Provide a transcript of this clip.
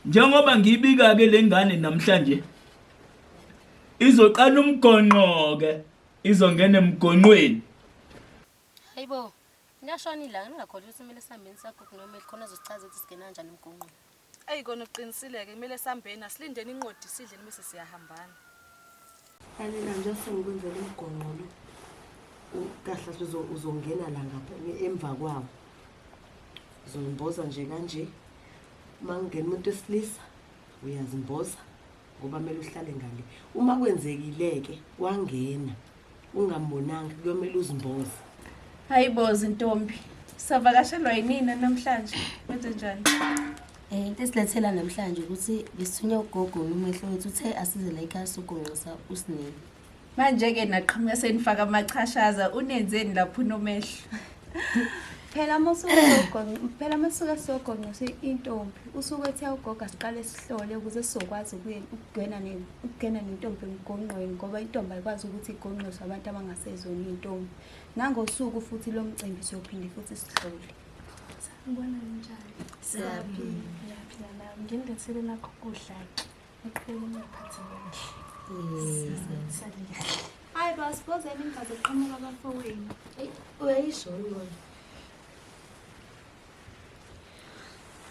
Njengoba ngiyibika-ke le ngane namhlanje izoqala umgonqo-ke izongena emgonqweni. Hayibo, liyashona ilanga ningakhohlwa ukuthi kumele sihambeni sagogo noma khona azosichaza ukuthi singena kanjani emgonqweni. Eyi kona uqinisile-ke kumele sihambeni asilindeni inqodi sidleni bese siyahambana. Lalela nje sengikwenzela umgonqo lo. Kahle kahle uzongena la ngapha emva kwawo. Uzomboza nje kanje. Uma kungena umuntu wesilisa uyazimboza ngoba kumele uhlale ngale. Uma kwenzekile-ke wangena ungambonanga kuyomele uzimboze. Hayi bo zintombi. Savakashelwa yinina namhlanje. Wenze njani? Eh into esilethela namhlanje ukuthi besithunywe ugogo nomehlo wethu uthe asize la ekhaya sogonqisa usinini. Manje ke naqhamuka senifaka amachashaza unenzeni lapho unomehlo? Phela masuke phela masuke sogonqisa intombi usuke ethe ugogo asiqale sihlole ukuze sizokwazi ukungena ukungena nentombi emgonqweni ngoba intombi ayikwazi ukuthi igonqiswe abantu abangasezona iy'ntombi. Nangosuku futhi lomcimbi siyophinde futhi sihlole. Sanibona ninjani? Siyaphila. Ngiyaphila nami. Nginilethele nakho ukudla-ke. Niqhubeke niphathe kahle. Sale kahle. Hayi bo, asibozeni ningaze kuqhamuka abafowenu. Eyi, uyayisho yini?